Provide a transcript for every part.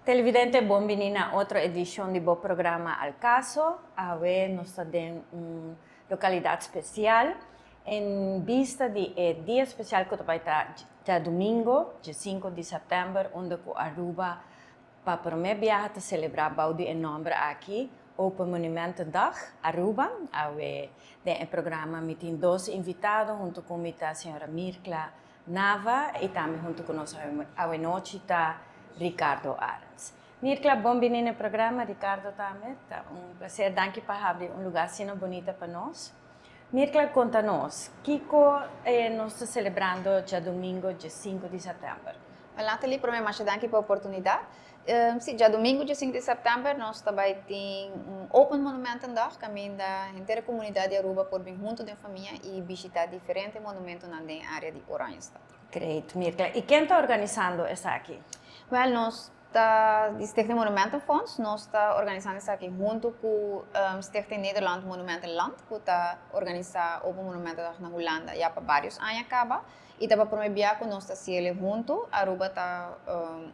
Televidente, bon bini na otro edicion di bo programa Al Caso. Awe nos ta den un localidad special en bista di e dia special cu ta bay ta diadomingo, dje 5 di september, unda cu Aruba pa prome biaha ta celebra bou di e nomber aki, Open Monumentendag Aruba. Awe den e programa mi tin dos invitado, hunto cu mi ta señora Mirkla Nava y tambe hunto cu nos awe nochi ta Ricardo Arends. Mirkla, bon bini na e programa, Ricardo tambe, ta un placer, danki pa habri un lugar asina bunita pa nos. Mirkla, conta nos, kico nos ta celebrando djadomingo dje 5 di september? Wel Nathalie, prome masha danki pa e oportunidad. Si, djadomingo dje 5 di september nos ta bay tin un Open Monumentendag caminda henter e comunidad di Aruba por bin hunto den famia y bishita diferente monumentonan den e area di Oranjestad. Great, Mirkla. Y ken ta organisando esaki? Wel, nos ta di Stichting Monumentenfonds, nos ta organisando esaki hunto cu Stichting Nederland Monumentenland cu ta organisa Open Monumentendag na Hulanda ya pa varios aña caba. Y ta pa prome bia cu nos ta haciele hunto. Aruba ta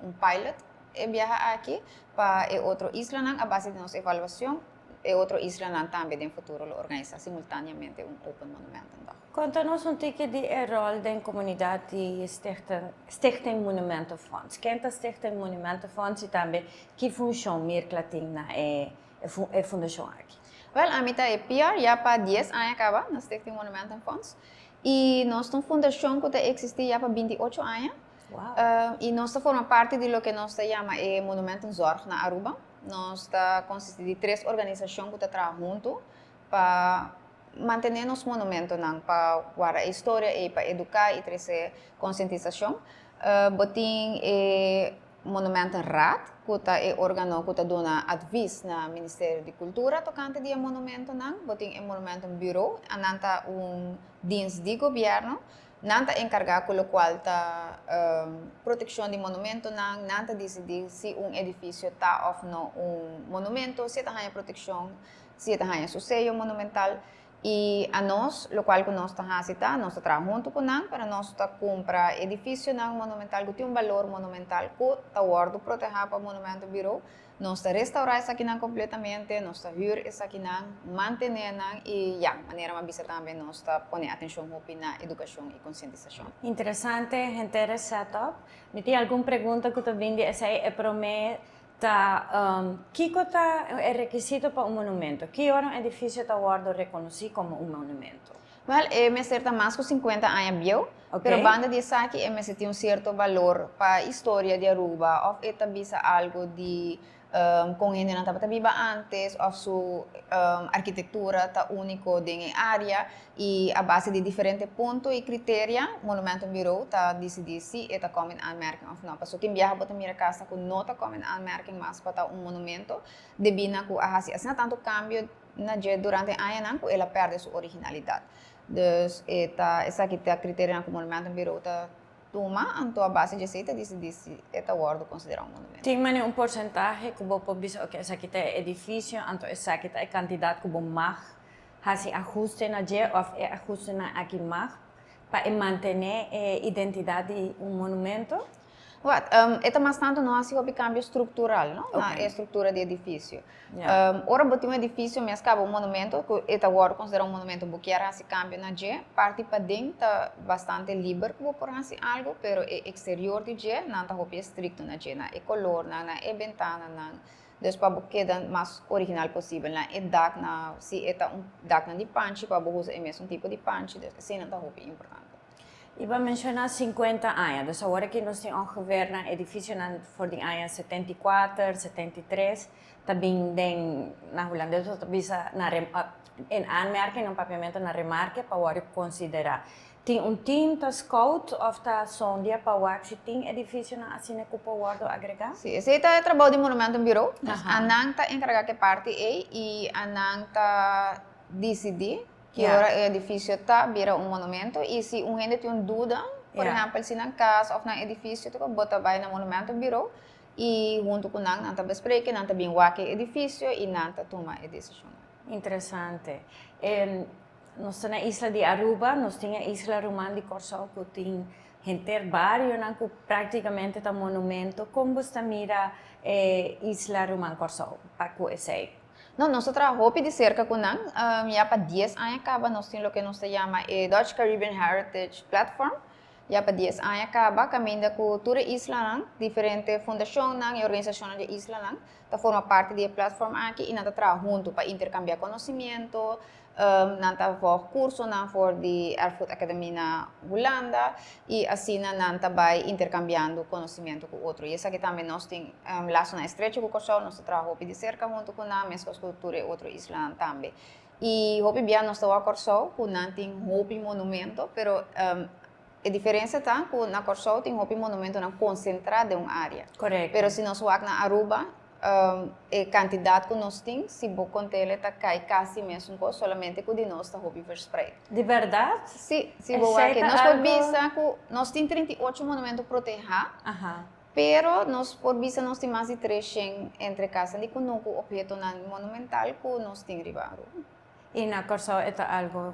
un pilot e biaha aki pa e otro islanan. A base di nos evaluacion e otro islanan tambe den futuro lo organisa simultaneamente un Open Monumentendag. Conta nos un tiki di e rol den comunidad di Stichting Monumentenfonds. Ken ta Stichting Monumentenfonds y tambe ki funcion Mirkla tin na e fundacion aki? Wel, ami ta e PR ya pa 10 aña caba na Stichting Monumentenfonds. Y nos ta un fundacion cu ta existi ya pa 28 aña. Y nos ta forma parti di loke nos ta yama e Monumentenzorg na Aruba. Nos ta consisti di tres organisacion cu ta traha hunto pa mantene nos monumentonan, pa guarda e historia ey, pa educa y trece concientisacion. Bo tin e Monumentenraad, cu ta e organo cu ta duna advies na Ministerio di Cultura tocante di e monumentonan. Bo tin e Monumentenbureau, anan ta un dienst di gobierno. Nan ta encarga cu locual ta proteccion di monumentonan, nan ta dicidi si un edificio ta of no un monumento, si e ta haya proteccion, si e ta haya su seyo monumental. Y anos, locual cu nos ta haci ta, nos ta traha hunto cu nan, pero nos ta cumpra edificionan monumental cu tin un balor monumental cu ta wordo proteha pa Monumentenbureau. Nos ta restaura esakinan completamente, nos ta huur esakinan, mantene nan y ya, manera mi a bisa tambe nos ta pone atencion hopi na educacion y concientisacion. Interesante henter e setup. Mi tin algun pregunta cu ta bin di esey. E prome ta, kico ta e requisito pa un monumento? Ki ora un edificio ta wordo reconoci como un monumento? Wel, e mester ta mas cu 50 aña bieu, pero banda di esaki e mester tin un cierto balor pa historia di Aruba of e ta bisa algo di con hendenan tabata biba antes of su arquitectura ta unico den e area y a base di diferente punto y criteria Monumentenbureau ta dicidi si e ta come in aanmerking of no. Pasobra tin biaha bo ta mira casa cu no ta come in aanmerking mas pa ta un monumento debi na cu a haci asina tanto cambio na dje durante añanan cu el a perde su originalidad. Dus e ta esaki ta criterianan cu Monumentenbureau ta tuma, anto a base di esey ta dicidi si e ta wordo considera un monumento. Tin manera un porcentahe cu bo por bisa ok esaki ta e edificio anto esaki ta e cantidad cu bo mag haci ahuste na dje of e ahustenan aki mag pa e mantene e identidad di un monumento? Wat, e ta mas tanto no haci hopi cambio structural, no? Na e structura di edificio. Ora bo tin un edificio mes caba un monumento, cu e ta wordo considera un monumento, bo kier haci cambio na dje, parti paden ta bastante liber cu bo por haci algo, pero e exterior di dje nan ta hopi estricto na dje, na e colornan, na e bentananan, dus pa bo keda mas original posibel, na e dak, na si e ta un daknan di panchi, pa bo usa e mesun tipo di panchi, dus eseinan ta hopi importante. I bo a menshoná 50 aña, dus awor aki nos tin ongeveer na edificionan for di aña 74, 73, ta bin den, na hulandes nos ta bisa na in aanmerking, na papiamento na remarke pa wòrdu konsiderá. Tin un team ta scout òf ta sondia pa wak si tin edificionan asina ku por wòrdu agregá? Sí, esei ta e trabou di Monumentenbureau. Dus anan ta enkargá ku e parti ei i anan ta disidí Ki ora e edifisio ta bira un monumento i si un hende tin un duda, por ehèmpel si nan kas òf nan edifisio ta bo ta bai na Monumentenbureau i huntu ku nan nan ta bespreken, nan ta bin wak e edifisio i nan ta tuma e desishonnan. Interesante. Nos ta na isla di Aruba, nos tin e isla ruman di Kòrsou ku tin. Henter barionan ku práktikamente ta monumento. Kon bo ta mira e isla ruman Kòrsou pa ku esei? No, nos ta traha hopi di serka ku nan. Ya pa 10 aña kaba nos tin loke nos ta yama e Dutch Caribbean Heritage Platform. Ya pa 10 aña kaba, kaminda ku tur e islanan, diferente fundashonnan i organisashonnan di e islanan ta forma parti di e platform aki i nan ta traha huntu pa interkambiá konosimiento, nan ta volg kursonan for di Erfgoed Academie na Hulanda i asina nan ta bai interkambiando konosimiento ku otro. I esaki tambe nos tin lasonan estrecho ku Kòrsou, nos ta traha hopi di serka huntu ku nan, meskos ku tur e otro islanan tambe. I hopi bia nos ta wak Kòrsou ku nan tin hopi monumento, pero e diferensia ta ku na Kòrsou tin hopi monumentonan konsentrá den un área. Pero si nos wak na Aruba, e kantidat ku nos tin, si bo kont'el ta kai kasi mesun kos, solamente ku di nos ta hopi verspreid. Di bèrdat? Si, si bo wak. Nos por bisa ku nos tin 38 monumento protehá, pero nos por bisa nos tin mas di 300 entre kasnan di kunuku, ophetonan monumental ku nos tin riba Aruba. I na Kòrsou e ta algu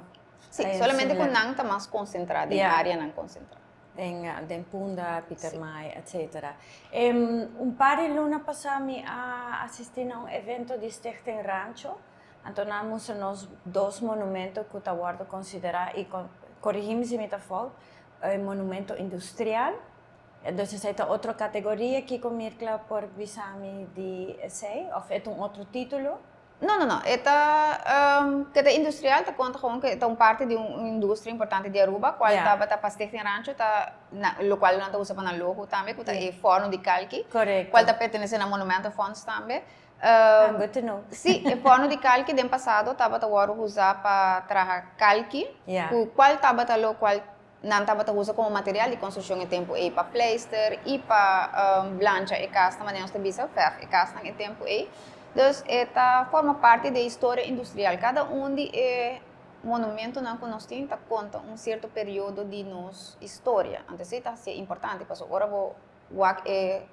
Sí, solamente ku nan ta mas konsentrá den áreanan konsentrá. Den Punda, Pietermaai, etcetera. Un par di luna pasá mi a asistí na un evento di Stichting Rancho, anto nan a mustra nos dos monumento ku ta wòrdu konsiderá, i korigí mi si mi ta fout, monumento industrial. Dus esei ta otro kategoria, kiko Mirkla por bisa mi di esei? Òf e ta un otro título? No, no, no. E ta, ke ta industrial ta konta gewoon ke ta un parti di un industria importante di Aruba, kual tabata pa Stichting Rancho ta, na, lokual nan ta usa pa nan logo tambe, ku ta e fòrnu di kalki, kual ta pertenesé na Monumentenfonds tambe. Ah, good to know. Sí, e fòrnu di kalki den pasado tabata wòrdu usá pa traha kalki, ku kual tabata lokual nan tabata usa komo material di konstrukshon e tempu ei pa pleister i pa blancha e kasnan, manera nos ta bisa, verf e kasnan e tempu ei. Dus e ta forma parti di e historia industrial. Kada un di e monumentonan ku nos tin ta konta un sierto periodo di nos historia. Anto esei ta hasié importante pasobra ora bo wak e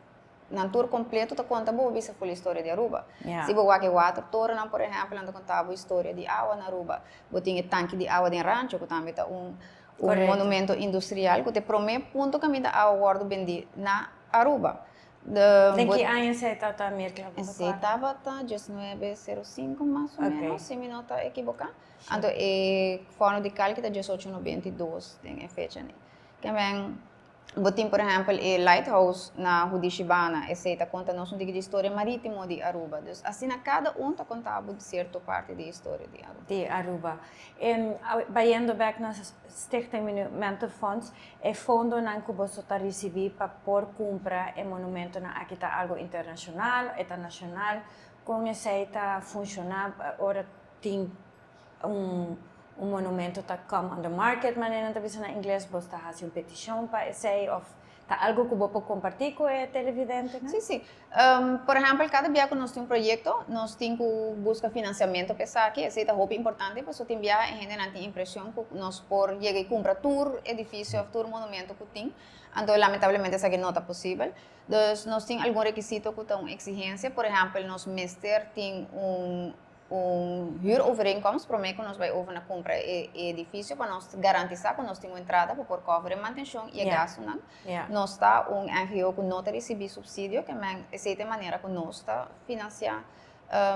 nan tur kompleto ta konta bo bisa ful historia di Aruba. Si bo wak e watertorennan por ehèmpel nan ta konta bo historia di awa na Aruba. Bo tin e tanki di awa den Rancho ku tambe ta un monumento industrial ku ta e promé punto kaminda awa wòrdu bendí na Aruba. Den ki aña esei tabata, Mirkla? Esei tabata 1905 mas o ménos, si mi no ta ekiboká. Anto e fòrnu di kalki ta 1892 den e fecha ei. Bo tin por ehempel e lighthouse na Hudishibana, esey ta conta nos un tiki di historia maritimo di Aruba. Dus asina cada un ta conta bo cierto parti di historia di Aruba. Di Aruba. Bayendo bek na Stichting Monumentenfonds, e fondonan cu boso ta ricibi pa por cumpra e monumentonan aki ta algo internacional, e ta nacional? Con esey ta funciona ora tin un monumento ta come on the market, manera nan ta bisa na ingles, bos ta hasi un petishon pa esei òf ta algu ku bo por kompartí ku e televidentenan? Sí, sí. Por ehèmpel, kada bia ku nos tin un proyekto, nos tin ku buska finansiamentu pa esaki. Esei ta hopi importante pasobra tin biaha e hendenan tin impreshon ku nos por yega i kumpra tur edifisio òf tur monumento ku tin. Anto lamentablemente esaki no ta posibel. Dus nos tin algun rekisito ku ta un eksigensia. Por ehèmpel, nos mester tin un huurovereenkomst promé ku nos bai over na kumpra e edifisio pa nos garantisá ku nos tin un entrada pa por cover e mantenshon i e gastunan. Nos ta un NGO ku no ta risibí supsidio, ke men esei ta e manera ku nos ta finansiá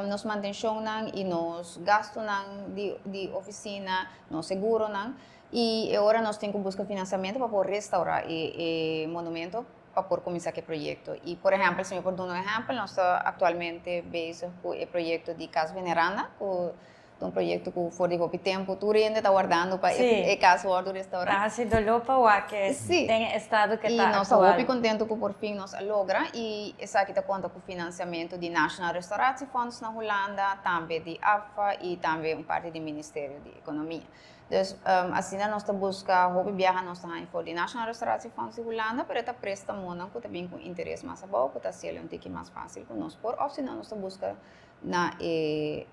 nos mantenshonnan i nos gastunan di ofisina, nos seguronan i e ora nos tin ku buska finansiamentu pa por restaurá e monumento. Pa por kuminsá ku e proyekto. I por ehèmpel, si mi por duna un ehèmpel, nos ta aktualmente bezig ku e proyekto di Kas Veneranda, ku ta un proyekto ku for di hopi tempu tur hende ta wardando pa e kas wòrdu restourá. Ta hasi doló pa wak e den e estado ku e ta aktual. I nos ta hopi kontentu ku por fin nos a logra i esaki ta konta ku finansiamentu di Nationaal Restauratiefonds na Hulanda, tambe di APFA i tambe un parti di Ministerio di Ekonomia. Dus asina nos ta buska hopi biaha nos ta haña for di Nationaal Restauratiefonds di Hulanda, pero e ta prestamonan ku ta bin ku interes mas abou ku ta hasiel un tiki mas fásil ku nos por òf si no nos ta buska na e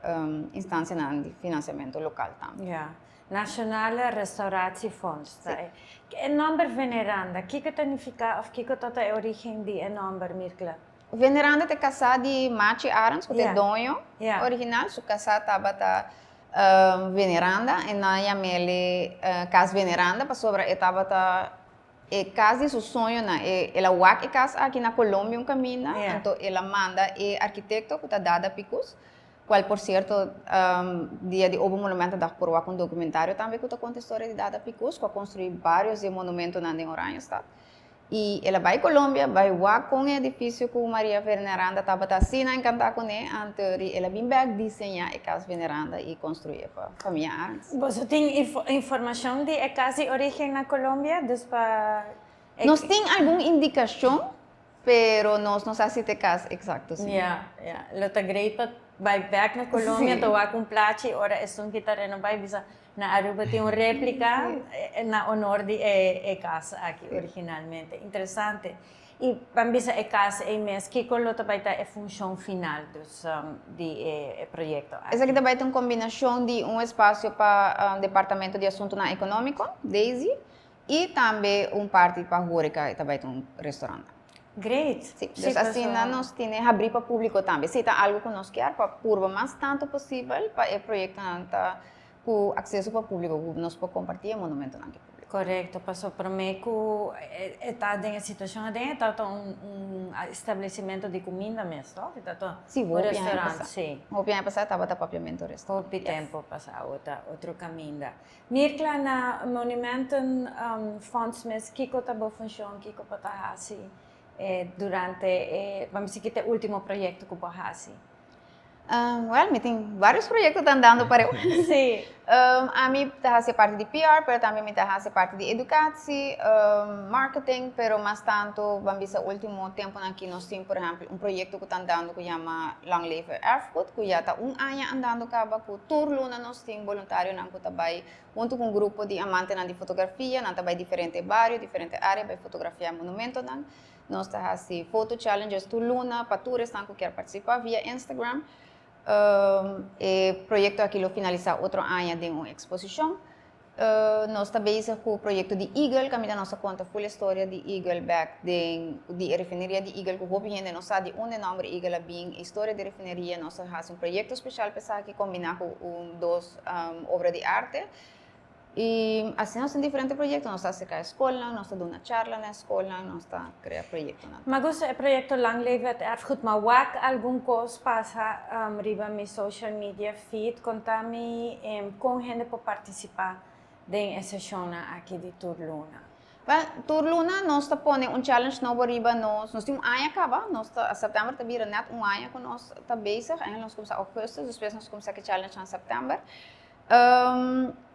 instansianan di finansiamentu lokal tambe. Ya. Nationale Restauratiefonds ta e. E nòmber Veneranda, kiko ta nifiká òf kiko ta ta e orígen di e nòmber, Mirkla? Veneranda ta e kasá di Machi Arends ku ta e doño original. Su kasá tabata Veneranda, e nan yam'el e Cas Veneranda pasobra e tabata E cas di su soñonan, e el a wak e cas aki na Colombia un caminda, anto el a manda e arquitecto cu ta Dada Picus, cual por cierto dia di Open Monumentendag por wak un documentario tambe cu ta conta e storia di Dada Picus cu a construi varios di e monumentonan den Oranjestad. Y el a bay Colombia bay wak con e edificio cu Maria Veneranda tabata asina encanta cune, anto di el a bin bek diseña e cas Veneranda y construye pa famia Arends. Boso tin informacion di e cas di origen na Colombia? Dus pa e. Nos tin algun indicacion, pero nos no sa si ta e cas exacto si. Ya, ya. Lo ta great pa bay bek na Colombia, ta wak un plachi ora esun ki ta renoba y bisa Na Aruba tin un réplika na honor di e kas aki originalmente. Interesante. I ban bisa e kas ei mes, kiko lo ta bai ta e funshon final dus di e proyekto aki? Esaki ta bai ta un kombinashon di un espasio pa Departamento di Asuntunan Ekonómiko, DESI, i tambe un parti pa hóreka, e ta bai ta un restorant. Great! Sí, dus asina nos tene habrí pa públiko tambe. Sí, ta algu ku nos kier pa purba mas tantu posibel pa e proyektonan ta ku akseso pa públiko, ku nos por kompartí e monumentonan ku e públiko. Korekto, pasobra promé ku e ta den e situashon aden e tabata un establesimentu di kuminda mes, tòg? E tabata un restorant, sí. Hopi aña pasá tabata papiamentu restorant. Hopi tempu pasá, awor ta otro kaminda. Mirkla, na Monumenten Fonds mes kiko ta bo funshon, kiko bo ta hasi durante e, ban bisa ki ta e ultimo proyekto ku bo hasi? Wèl, mi tin vários proyekto ta andando pareu. Sí. Ami ta hasi parti di PR, pero tambe mi ta hasi parti di edukatsi, marketing, pero mas tantu ban bisa ultimo tempunan aki nos tin por ehèmpel un proyekto ku ta andando ku yama Lang Leve Erfgoed, ku ya ta un aña andando kaba ku tur luna nos tin boluntarionan ku ta bai huntu ku un grupo di amantenan di fotografia, nan ta bai diferente bario, diferente área bai fotografiá monumentonan. Nos ta hasi foto challenges tur luna pa tur esnan ku kier partisipá via Instagram. E proyekto aki lo finalisá otro aña den un eksposishon. Nos ta bezig ku proyekto di Eagle, kaminda nos ta konta ful e storia di Eagle bèk den di e refineria di Eagle ku hopi hende no sa di unda e nòmber Eagle a bin, e historia di e refineria. Nos ta hasi un proyekto speshal pa esaki kombiná ku un dos obra di arte. I asina nos tin diferente proyekto, nos ta aserká e skolnan, nos ta duna charla na e skolnan, nos ta krea proyektonan. Mi a gusta e proyekto Lang Leve het Erfgoed, ma wak algun kos pasa riba mi social media feed. Konta mi kon hende por partisipá den e seshonnan aki di tur luna. Wèl, tur luna nos ta pone un challenge nobo riba nos. Nos tin un aña kaba, nos ta, sèptèmber ta bira nèt un aña ku nos ta bezig. Eigenlijk nos kuminsá ougùstùs, despues nos kuminsá ku e challenge na sèptèmber.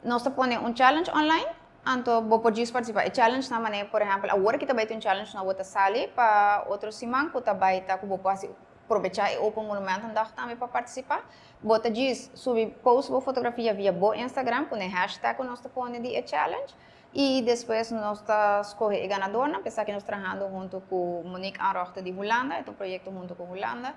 Nos ta pone un challenge online, anto bo por djis participa. E challenge nan manera, por ehempel, awor ki ta bai tin un challenge nobo ta sali pa otro siman ku ta bai ta ku bo por hasi probecha e Open Monumentendag tambe pa participa. Bo ta djis subi post bo fotografia via bo Instagram pone hashtag ku nos ta pone di e challenge i despues nos ta skohe e ganadornan. P'esaki nos trahando hunto ku Monique Anrochte di Hulanda, e ta un proyekto hunto ku Hulanda.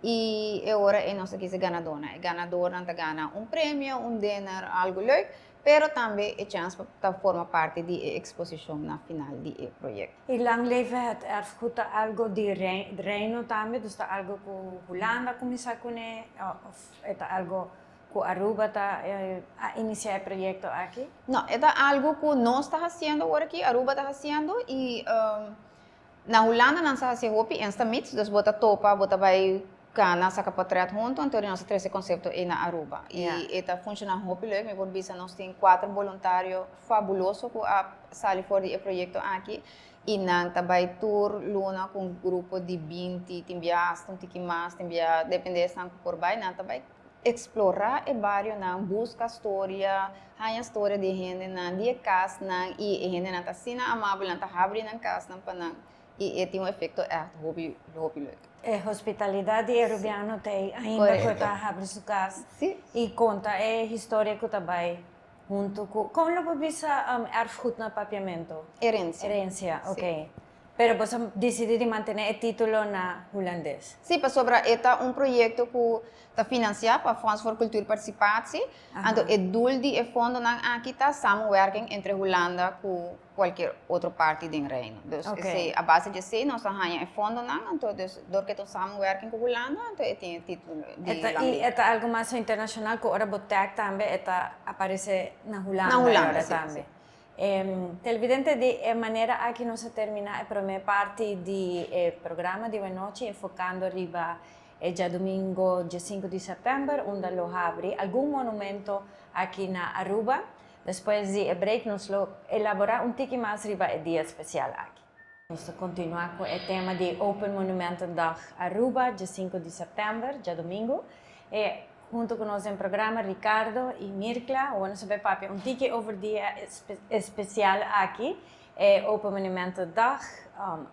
I e ora ei nos ta kisa ganadónan. E ganadornan ta gana un premio, un dinner, algu leuk, pero tambe e chèns pa ta forma parti di e eksposishon na final di e proyekto. I Lang Leve het Erfgoed ta algu di Reino tambe? Dus ta algu ku Hulanda a kuminsá kuné òf e ta algu ku Aruba ta a inisiá e proyekto aki? No, e ta algu ku nos ta hasiendo awor aki, Aruba ta hasiendo i Na Hulanda nan sa hasi hopi instamits, dus bo ta topa, bo ta bai kana saka potret hunto, anto nos a trese e konsepto ei na Aruba. I e ta funshoná hopi leuk, mi por bisa nos tin kuater boluntario fabuloso ku a sali for di e proyekto aki i nan ta bai tur luna ku un grupo di 20, tin bia asta un tiki mas, tin bia depende esnan ku por bai, nan ta bai Eksplorá e barionan, buska storia, haña storia di e hendenan, di e kasnan i e hendenan ta asina amabel, nan ta habri nan kasnan pa nan i e tin un efekto ègt hopi, hopi leuk. E hospitalidat di e rubiano ta ei ainda ku e ta habri su kas i konta e historia ku ta bai huntu ku, kon lo bo bisa erfgoed na papiamentu? Herensia. Herensia, ok. Pero boso a disidí di mantené e título na hulandes? Sí, pasobra e ta un proyekto ku ta finansiá pa Fonds voor Cultuurparticipatie. Anto e doel di e fondonan aki ta samenwerking entre Hulanda ku kualkier otro parti den Reino. Dus esei, a base di esei nos a haña e fondonan, anto dus dor ku e ta un samenwerking ku Hulanda, anto e tin e título di Lang I e ta algu mas internashonal ku ora bo tag tambe e ta aparesé na Hulanda e ora tambe. Televidente, di e manera aki nos a termina e prome parti di e programa di anochi, enfocando riba e diadomingo dia 5 di september, unda lo habri algun monumento aki na Aruba. Despues di e break nos lo elabora un tiki mas riba e dia special aki. Nos ta continua cu e tema di Open Monumentendag Aruba, dia 5 di september, diadomingo. E hunto cu nos den programa Ricardo y Mirkla, nos ta bay papia un tiki over dia especial aki, e Open Monumentendag.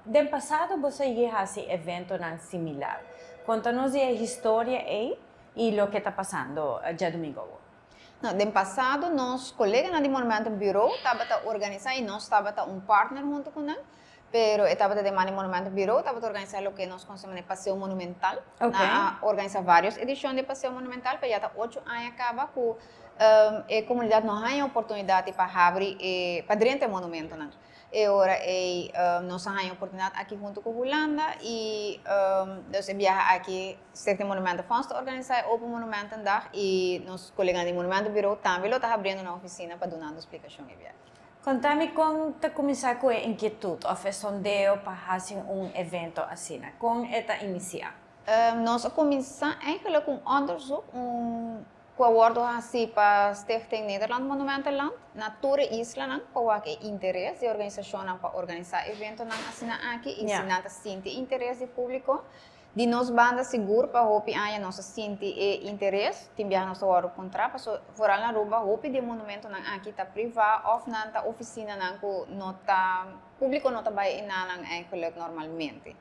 Den pasado boso a haci eventonan similar. Conta nos e historia ey y loke ta pasando diadomingo. No, den pasado, nos coleganan di Monumentenbureau tabata organisa y nos tabata un partner hunto cu nan, pero tabata di Monumentenbureau tabata organisa loke nos conoce di Paseo Monumental. A organisa varios edicion di Paseo Monumental, pero ya ta 8 aña caba cu e comunidad no tin oportunidad pa habri e pa drenta monumentonan. Y awor e nos tin oportunidad aki hunto cu Hulanda y dus e biaha aki Stichting Monumentenfonds ta organisa Open Monumentendag y nos coleganan di Monumentenbureau tambe lo ta habriendo nan oficina pa duna splicacion e biaha. Conta mi con ta cuminsa cu e inquietud of e sondeo pa haci un evento asina. Con e ta inicia? Nos a cuminsa eigenlijk un onderzoek, un cu a wordo haci pa Stichting Nederland Monumentenland na tur islanan pa wak e interes di organisacionnan pa organisa eventonan asina aki y si nan ta sinti interes di publico. Di nos banda sigur pa hopi aña nos a sinti e interes, tin biaha nos a wordo contra, paso vooral na Aruba hopi di monumentonan aki ta priva of nan ta oficinanan cu no ta publico, no ta bay eynan eigenlijk normalmente.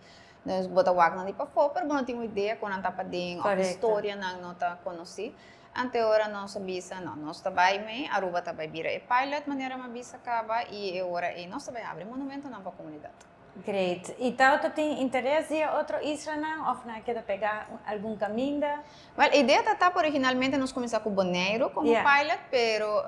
Dus bo ta wak nan di pafó, pero bo no tin idea con nan ta paden of historianan no ta conoci. Anto ora nos a bisa, no, nos ta bay mee, Aruba ta bay bira e pilot, manera m'a bisa caba, y ora e nos ta bay habri monumentonan pa comunidad. Great. Y tabata tin interes di otro islanan of nan a keda pega algun caminda? Well, e idea ta originalmente nos cuminsa cu Bonaire como pilot, pero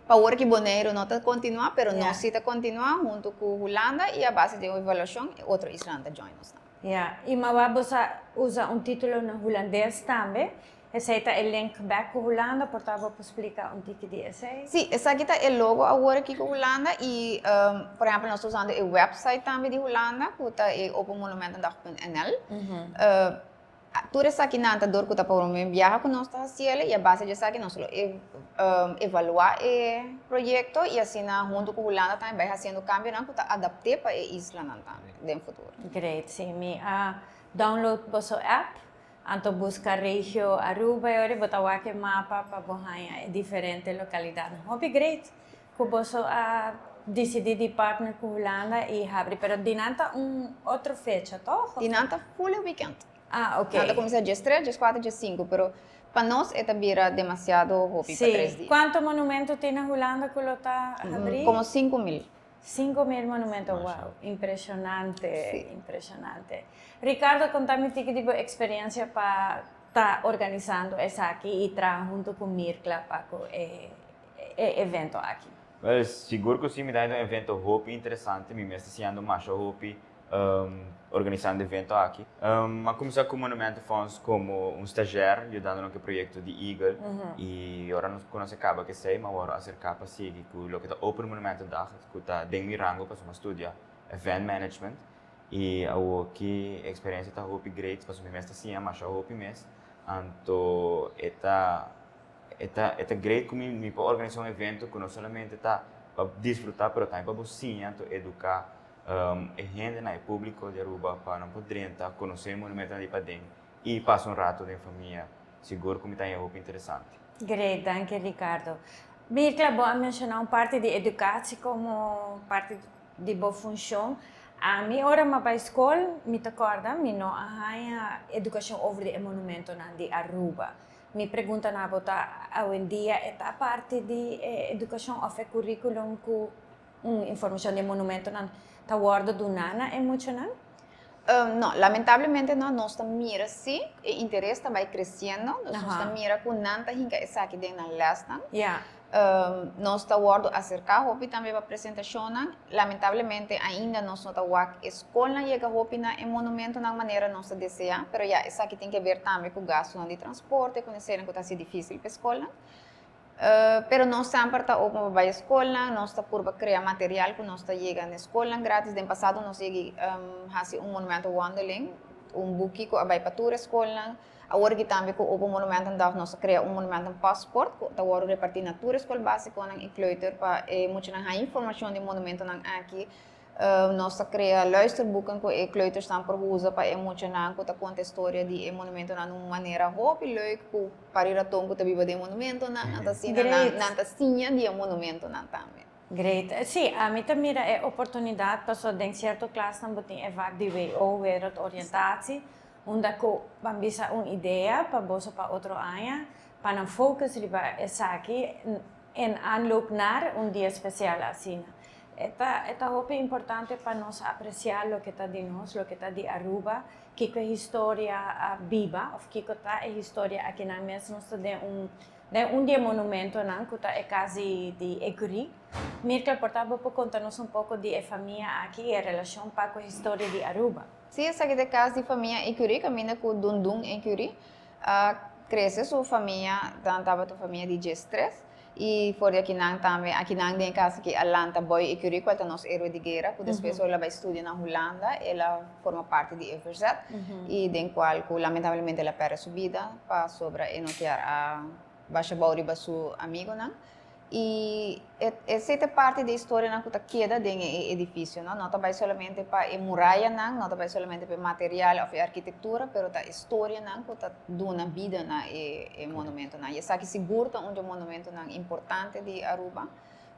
pa awor cu Bonaire no ta continua, pero nos si ta continua hunto cu Hulanda y a base di evaluacion otro isla ta join nos. Yeah. Y m'a wak boso a usa un titulo na Hulandes tambe. Esey ta e link back cu Hulanda, por ta splica un tiki di esey? Si, esaki ta e logo awor aki cu Hulanda y, por ehempel, nos ta usando e website tambe di Hulanda, cu ta e openmonumentendag.nl. Tur esaki nan ta door cu ta pa un biaha cu nos ta haciendo y a base di esaki nos lo evalua e proyecto y asina hunto cu Hulanda tambe bay haciendo cambionan cu ta adapta pa e islanan tambe den futuro. Great, si, mi a download boso app, anto busca regio Aruba y ora bo ta wak e mapa pa bo haya diferente localidad. Hopi great cu boso a dicidi di partner cu Hulanda y habri, pero di nan ta un otro fecha, toch? Di nan ta full weekend. Ah, ok. Nan ta cuminsa dia 3, dia 4, dia 5, pero pa nos e ta bira demasiado hopi pa 3 dia. Cuanto monumento tin na Hulanda cu lo ta habri? Como 5 mil. 5 mil monumento, wow, impresionante, impresionante. Ricardo, conta mi tiki di bo experiencia pa ta organisando esaki y traha hunto cu Mirkla pa e evento aki. Well, sigur cu si, mi ta un evento hopi interesante, mi mes ta siñando masha hopi organisando evento aki. A cuminsa cu Monumentenfonds como un stagiair, yudando na e proyecto di Eagle. Y awor nos conoce caba cu esey, mas awor acerca pa sigui cu loke ta Open Monumentendag, cu ta den mi rango pa studia event management. Y e experiencia ta hopi great, paso mi mes ta siña masha hopi mes. Anto e ta great cu mi por organisa un evento cu no solamente ta pa disfruta, pero tambe pa siña, anto educa e hende, e publico di Aruba pa nan por drenta, conoce e monumento di paden y pasa un rato den famia. Sigur cu ta hopi interesante. Great, danki, Ricardo. Mirkla, bo a menciona un parti di educacion como parti di bo funcion. Ami ora m'a bay scol, mi ta corda, mi no a haya educacion over di monumentonan di Aruba. Mi pregunta na bo ta, awendia ta parti di educacion of e curriculum cu un informacion di monumentonan ta wordo duna na e muchanan? No, lamentablemente no, nos ta mira si, e interes ta bay creciendo, nos ta mira cu nan ta hinca esaki den nan lesnan. Nos ta wordo acerca hopi tambe pa presentacionnan. Lamentablemente ainda nos no ta wak scolnan yega hopi na e monumentonan manera nos ta desea, pero ya, esaki tin cu ber tambe cu gastonan di transporte, cu esey cu ta dificil pa scolnan. Pero nos semper ta open pa bai skolnan, nos ta purba krea material ku nos ta yega na skolnan gratis. Den pasado nos yegi hasi un monumentenwandeling, un buki ku a bai pa tur e skolnan. Awor aki tambe ku Open Monumentendag nos a krea un monumentenpaspoort ku ta wòrdu repartí na tur e skol básikonan i kleuter pa e muchanan haña informashon di monumentonan aki. Nos ta krea luisterboeken ku e kleutersnan por usa pa e muchanan ku ta konta e storia di e monumentonan na un manera hopi leuk ku pari raton ku ta biba den e monumentonan. Anto asina nan ta siña di e monumentonan tambe. Great. Sí, ami ta mira e oportunidat pasobra den sierto klasnan bo tin e vak di WO, Wereldoriëntatie, unda ku ban bisa un idea pa boso pa otro aña pa nan focus riba esaki en aanloop naar un dia spesial asina. E ta e ta hopi importante pa nos apresiá loke ta di nos, loke ta di Aruba, kiko e historia a biba òf kiko ta e historia akinan mes. Nos ta den un den un di e monumentonan ku ta e kas di di Ecury. Mirkel, por ta bo por konta nos un poko di e famia aki i e relashon pa ku e historia di Aruba? Sí, esaki ta e kas di famia Ecury, kaminda ku Dundun Ecury a krese su famia, nan tabata un famia di diestres. I for di akinan tambe, akinan den e kas aki a lanta Boy Ecury, kual ta nos héroe di guera, ku despues ora el a bai studia na Hulanda, el a forma parti di e verzet, i den kual ku lamentablemente el a pèrdè su bida pasobra e no kier a basha bou riba su amigonan. I esei ta parti di e historianan ku ta keda den e edifisionan, no ta bai solamente pa e murayanan, no ta bai solamente pa e material òf e arkitektura, pero ta e storianan ku ta duna bida na e monumentonan. Y esaki sigur ta un di e monumentonan importante di Aruba,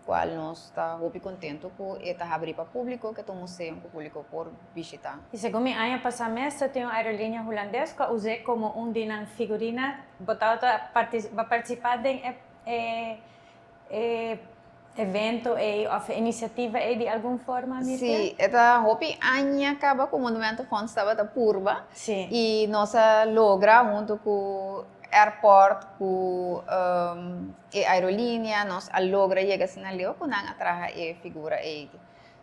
cual nos ta hopi contento cu e ta habri pa publico, cu ta un museo cu publico por bishita. Y segun mi aña pasa mes ta tin un aerolinea Hulandes cu a us'e como un di nan figurina. Bo tabata participa den e E evento ei of e inisiativa ei di algun forma, Mirtha? Sí, e ta hopi aña kaba ku Monumentenfonds tabata purba. Sí. I nos a logra huntu ku airport, ku e aerolinea, nos a logra yega asina leu ku nan a traha e figura ei.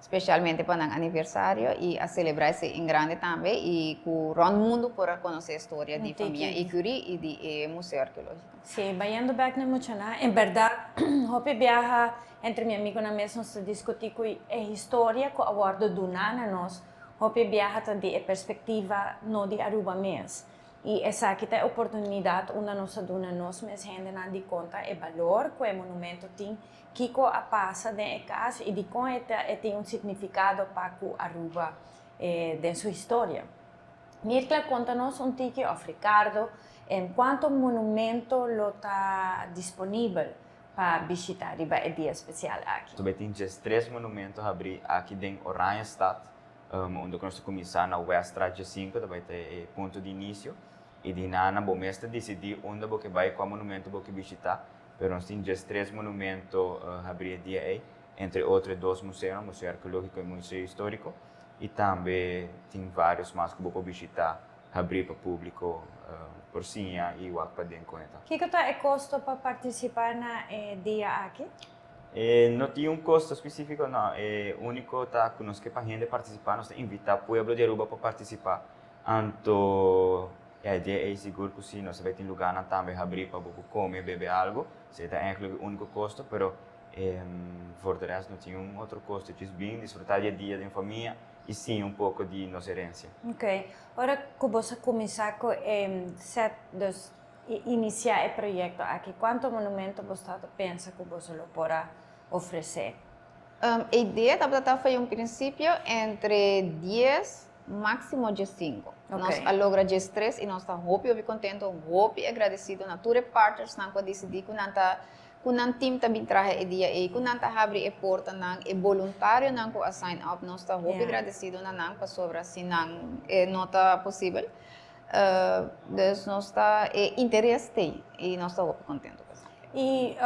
Specialmente pa nan aniversario y a celebra esey en grande tambe y cu rond mundo por a conoce e storia di famia Ecury y di e Museo Arqueologico. Sí, bayendo bek na e muchanan, en berdad hopi biaha entre mi amigonan mes nos ta discuti cu e historia cu a wordo duna na nos hopi biaha ta di e perspectiva no di Aruba mes. Y esaki ta e oportunidad unda nos ta duna nos mes hendenan di conta e balor cu e monumento tin. Kiko a pasa den e kas i dikon e ta e tin un signifikado pa ku Aruba den su historia? Mirkla konta nos un tiki òf Ricardo en kuanto monumento lo ta disponibel pa bishita riba e dia spesial aki. Tabata tin 13 monumento habrí aki den Oranjestad, unda ku nos ta kuminsá na Weststraat 15, tabata e punto di inisio, i di nana bo mes ta disidí unda bo ke bai, kua monumento bo ke bishitá. Pero nos tin 13 monumento habrí e dia ei, entre otro e dos museonan, Museo Arkeológiko i Museo Históriko, i tambe tin vários mas ku bo por bishitá habrí pa públiko por siña i wak paden kon e ta. Kiko ta e kosto pa partisipá na e dia aki? E no tin un kosto spesífiko, no. E úniko ta ku nos ke pa hende partisipá, nos ta invitá pueblo di Aruba pa partisipá. Anto E idea ei sigur ku si nos a bai tin lugánan tambe habrí pa bo por kome, bebe algu. Esei ta eigenlijk e úniko kosto, pero for de rest no tin un otro kosto. Djis bin disfrutá di e dia den famia i siña un poko di nos herensia. Ok. Ora ku boso a kuminsá ku e set, dus inisiá e proyekto aki, kuantu monumento boso tabata pensa ku boso lo por a ofresé? E idea tabata ta for un prinsipio entre 10 Máximo 15. Nos a logra 13 i nos ta hopi hopi contento, hopi agradecido na tur e partnersnan cu a dicidi cu nan ta cu nan team ta bin traha e dia ey, cu nan ta habri e portanan, e boluntarionan cu a sign up, nos ta hopi agradecido na nan pasobra sin nan e no ta posibel. Dus nos ta e interes t'ey i nos ta hopi contento cu esaki. I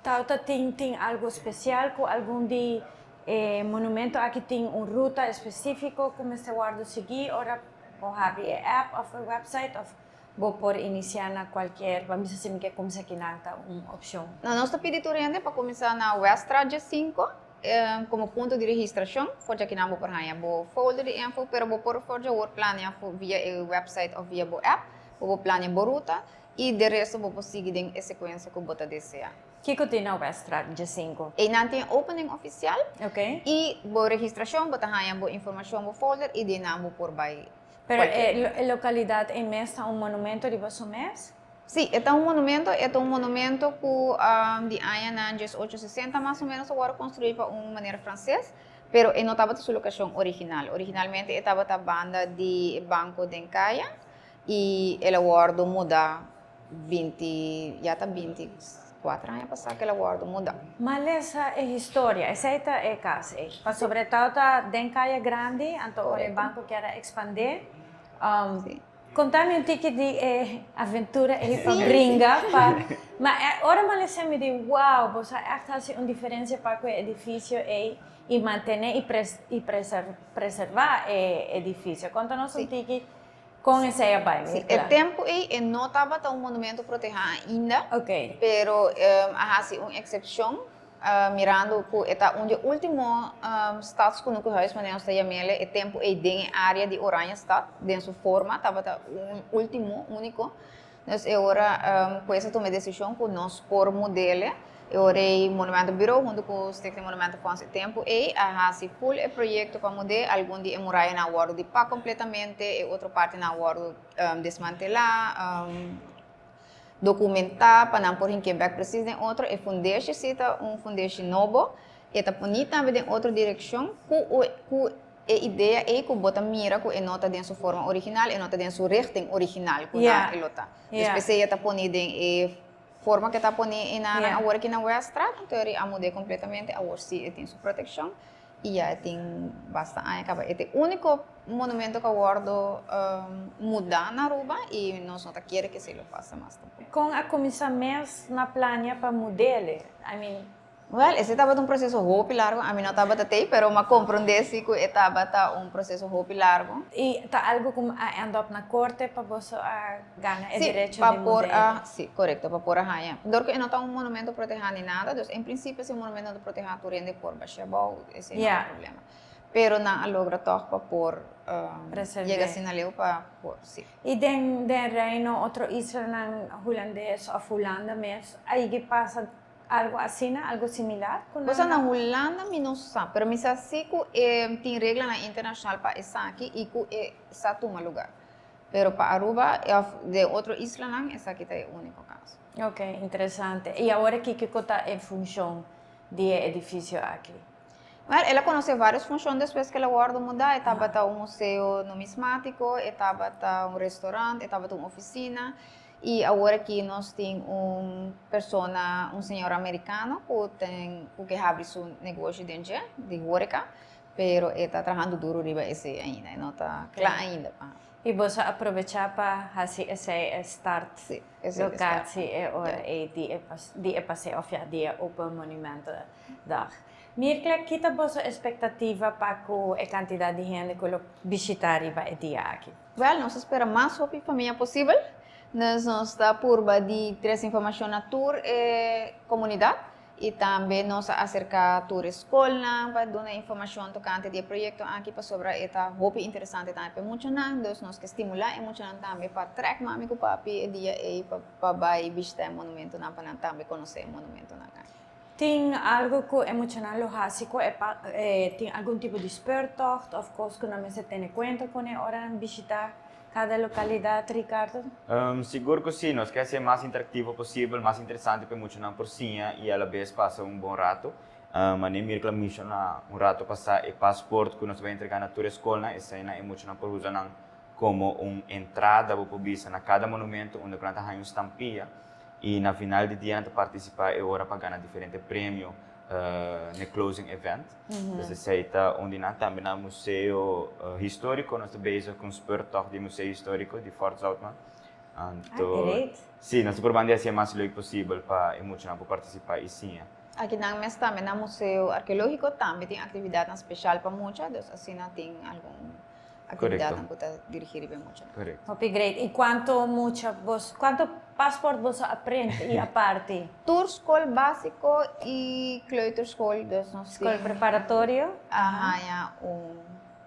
tawata tin tin algo special cu algun di E monumento aki tin un ruta específico cu mester wordo sigui ora bo habri e app of e website of bo por inicia na cualkier, bo a bisa si mi ke cuminsa kinan ta un opcion. No, nos ta pidi tur hende pa cuminsa na Weststraat 15 como punto di registracion. For dja kinan bo por haña bo folder di info, pero bo por for dja wor planea via e website of via bo app, bo por planea bo ruta y de resto bo por sigui den e secuencia cu bo ta desea. Kiko tin na Weststraat 15? Einan tin opening ofisial. Ok. I bo registrashon, bo ta haña bo informashon, bo folder i di nan bo por bai. Pero e lokalidat ei mes ta un monumento riba su mes? Sí, e ta un monumento, e ta un monumento ku di añanan 1860 mas o menos a wòrdu konstruí pa un manera franses, pero e no tabata su lokashon original. Originalmente e tabata banda di e banko den kaya i el a wòrdu mudá 20, ya ta 24 aña pasá ku el a wòrdu mudá. Ma lesa e historia, esei ta e kas ei. Pasobra e tabata den kaya grandi, anto ora e banko kier a ekspandé, Konta mi un tiki di e aventura ei pa bringa pa ma ora mi a lesa mi di wow bo sa ègt hasi un diferensia pa ku e edifisio ei i mantené i i preservá e edifisio. Konta nos un tiki kon esei a bai. Sí, e tempu ei e no tabata un monumento protehá ainda, pero a hasi un eksepshon Mirando ku e ta un di e último stadskunukuhuis, manera nos ta yam'el, e tempu ei den e área di Oranjestad, den su forma tabata un último, úniko. Dus e ora ku es a tuma e desishon ku nos por mud'el, e ora ei Monumentenbureau huntu ku Stichting Monumentenfonds e tempu ei a hasi ful e proyekto pa mud'é, algun di e murayanan a wòrdu dipá kompletamente, e otro partinan a wòrdu desmantelá. Dokumentá pa nan por hink'é bèk presis den otro. E fundeshi si ta un fundeshi nobo. E ta poní tambe den otro direkshon ku ku e idea ei ku bo ta mira ku e no ta den su forma original, e no ta den su richting original ku nan e lo ta. Dus p'esei e ta poní den e forma ku e ta poní einan awor aki na Weststraat. Anto e a mud'é kompletamente. Awor si e tin su protekshon. I ya e tin basta aña kaba. E ta e úniko monumento ku a wòrdu mudá na Aruba i nos no ta kere ku esei lo pasa mas tampoko. Kon a kuminsá mes na plania pa mud'el? I mean. Wèl, esei tabata un proseso hopi largu. Ami no tabata tei, pero mi a komprondé si ku e tabata un proseso hopi largu. I ta algu ku a end up na korte pa boso a gana e derecho di mud'el? Sí, korekto, pa por a haña. Dor ku e no ta un monumento protehá ni nada, dus en prinsipio si un monumento no ta protehá tur hende por bashia abou, esei no ta un problema. Pero nan a logra tòg pa por yega asina leu pa por, sí. I den den Reino otro islanan hulandes òf Hulanda mes a yigi pasa algu asina, algu similar ku nan? Cosa na Hulanda mi no sa, pero mi sa sí ku e tin reglanan internashonal pa esaki i ku e sa tuma lugar. Pero pa Aruba of den otro islanan esaki ta e unico caso. Ok, interesante. Y awor aki kico ta e funcion di e edificio aki? Well, el a conoce varios funcion despues cu el a wordo muda. E tabata un museo numismatico, e tabata un restaurant, e tabata un oficina. Y awor aki nos tin un persona, un señor americano cu tin, cu ke habri su negoshi den dje, di horeca. Pero e ta trahando duro riba esei ainda, e no ta kla ainda pa. I boso a probechá pa hasi esei e start Sí, esei e start. Lokatie e ora ei di e di e paseo òf ya di e Open Monumentendag. Mirkla, ki ta boso espektativa pa ku e kantidat di hende ku lo bishitá riba e dia aki? Wèl, nos ta spera mas hopi famia posibel. Dus nos ta purba di trese informashon na tur e komunidat. I tambe nos a aserká tur e skolnan pa duna informashon tokante di e proyekto aki pasobra e ta hopi interesante tambe pa e muchanan. Dus nos ke stimulá e muchanan tambe pa trèk mami ku papi e dia ei pa pa bai bishitá e monumentonan pa nan tambe konosé e monumentonan aki. Tin algu ku e muchanan lo hasi ku e pa tin algun tipo di speurtocht òf kos ku nan mester tene kuenta kuné ora nan bishitá Kada lokalidat, Ricardo? Sigur ku si, nos ke hasi e mas interaktivo posibel, mas interesante pa e muchanan por siña i alabes pasa un bon rato. Mane Mirkla menshoná un rato pasá e pasport ku nos ta bai entregá na tur e skolnan, eseinan e muchanan por usa nan komo un entrada, bo por bisa, na kada monumento unda ku nan ta haña un stampia i na final di dia nan ta partisipá e ora pa gana diferente premio n'e closing event. Dus esei ta un di nan. Tambe na Museo Historico nos ta bezig ku un speurtocht di Museo Historico di Fort Zoutman. Anto, sí, nos ta probando di hasi e mas leuk posibel pa e muchanan por partisipá i siña. Aki nan mes tambe na Museo Arkeológiko tambe tin aktividatnan speshal pa mucha, dus asina tin algun Actividadnan cu ta dirigi riba e muchanan. Correcto. Hopi great. Y cuanto mucha bos, cuanto paspoort boso a print y a parti? Tur scol basico y kleuterschool, dus nos tin. Scol preparatorio? A haya un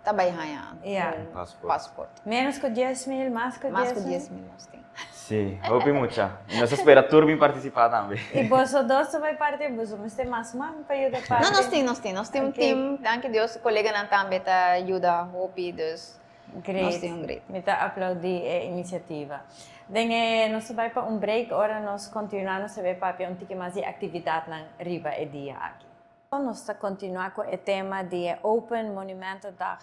ta bay haña un paspoort. Menos cu 10.000, mas cu 10.000? Mas cu 10.000 nos tin. Si, hopi mucha. Y nos ta spera tur bin participa tambe. Y boso dos ta bay parti, boso mester mas man pa yuda parti? No, nos tin, nos tin. Nos tin un team, danki Dios, coleganan tambe ta yuda hopi, dus nos tin un great. Mi ta aplaudi e iniciativa. Den e, nos ta bay pa un break, ora nos continua nos ta bay papia un tiki mas di actividadnan riba e dia aki. Nos ta continua cu e tema di e Open Monumentendag